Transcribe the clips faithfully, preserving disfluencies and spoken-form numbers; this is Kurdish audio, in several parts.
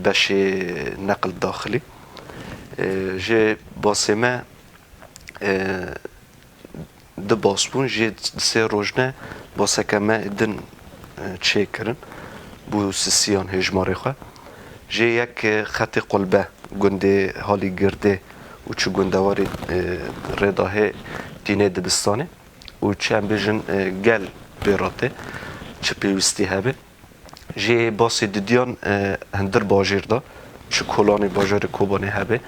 beşê neql daxilî. E, jê basê me, e, di bas bûn, jê di sê rojne baseke me din, e, çêkirin. Bû sisiyan hêjmarê xwe. Jê yek, e, xetê qulbe, gundê halî girdê û çi gundewarê, e, rêdahê tînê dibistanê û çi em bêjin, e, gel pê re tê, çi pêwîstî hebe. Jê basê didiyan, e, hundir bajêr da, çi kolanê bajarê Kobanê hebe,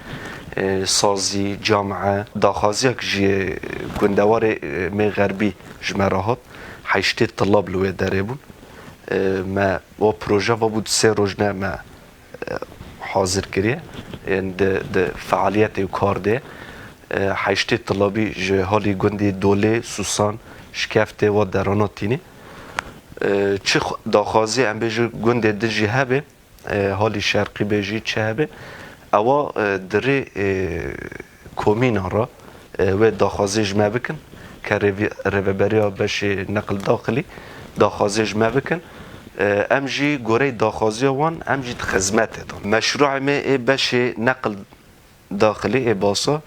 e, sazî, camie, daxwaziyak jî, e, gundewarê, e, mê xerbî ji me re hat, heştê tilab li wê derê bûn. E, me o proje va bû di sê rojne me, e, hazir kiriye. Yên di, di fealiyetê û kar de, e, heştê tilabî ji halî gundê Dolê, Susan, Şikeftê wa derana tînî. E, çi xwe-, daxwazî em bêjin gundê din jî hebe, e, halî şerqî bê jî çi hebe, ewa, e, di rê, e, komîna re, e, wê daxwazê ji me bikin, ke rêvî-, rêveberiya beşê neql daxilî daxwazê ji me bikin. E, em jî goreyê daxwaziya wan, em jî di xizmetê de. Meşruê me ê beşê neql daxilî ê basa,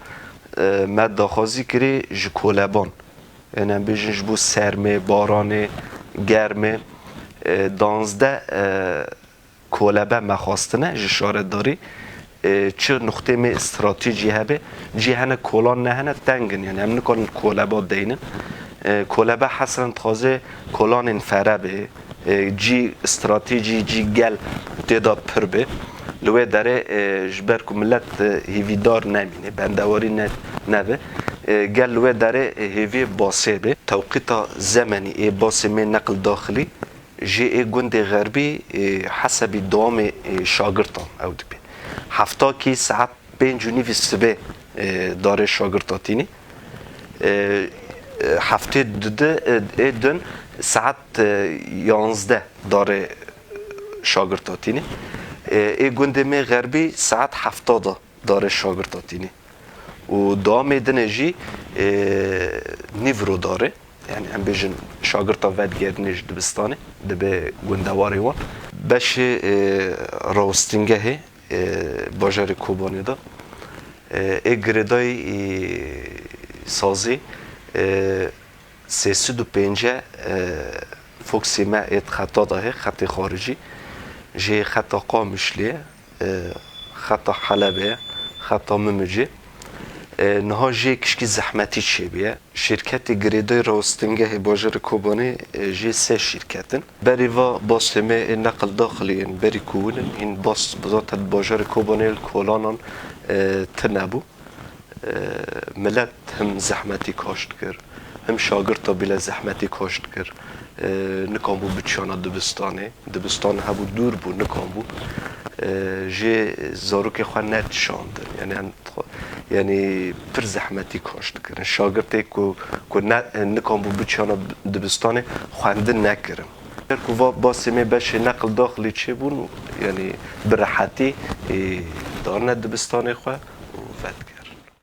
e, me daxwazî kirê ji koleban. Yanî em bêjin ji bo sermê, baranê, germê, e, danzdeh, e, kolebe me xwastine ji şaredarî. E, çi nuqtê me stratejî hebe, cî hene kolan nehene teng in. Yanî em nikarin koleba deynin. E, kolebe hesren dixwaze kolanên fere be. E, cî stratejî, cî gel tê de pir be. Li wê derê, e, ji ber ku milet, e, hêvîdar nemîne, bendewarî ne-, nebe, e, gel li wê derê, e, hêviyê basê be. Tewqîta zemenî ê basê me neql daxilî jê ê gundê xerbî, e, hesebî dewamê, e, şagirtan ew dibe. Heftakî saet pênc û nîvî sibê, e, darê şagirta tînî. E, e, heftê dide, e, ê din saet, e, yanzdeh darê şagirta tînî. E, ê gundê me xerbî saet hefta da darê şagirta tînî. Û dewamê dinê jî, e, nîvro darê. Yanî em bêjin şagirta vedigerdinê ji dibistanê dibe gundewarê wan. Beşê, e, rawestingehê, e, bajarê Kobanê de, e, ê girêdayî, e, sazî, e, sê sed û pêncî, e, foksê me ê di xeta de hê, xetê xaricî, jê xeta Qamişlê ye, e, xeta Helebê ye, xeta Mimicê. E, niha jê kişkî zehmetî çêbûye. Şîrketê girêdayî rawestingehê bajarê Kobanê, e, jê sê şîrket in. Berî va basê me ê neql daxilî yên berî ku hûn in, hîn bas zaten bajarê Kobanê li kolanan, e, tune bû. E, milet him zehmetî kaş dikir, him şagirta bîle zehmetî kaş dikir. E, nikan bû biçiyana dibistanê. Dibistan hebû dûr bû, nikan bû. E, jê zarokê xwe nedişandin. Yanî em Yanî pir zehmetî kaş dikirin. Şagirtê ku, ku ne, nikan bû biçiyana dibistanê xwendin nekirin. Her ku va basê me beşê neql daxilî çêbûn, yanî bi rehetî, e, darine dibistanê xwe û vedigerin.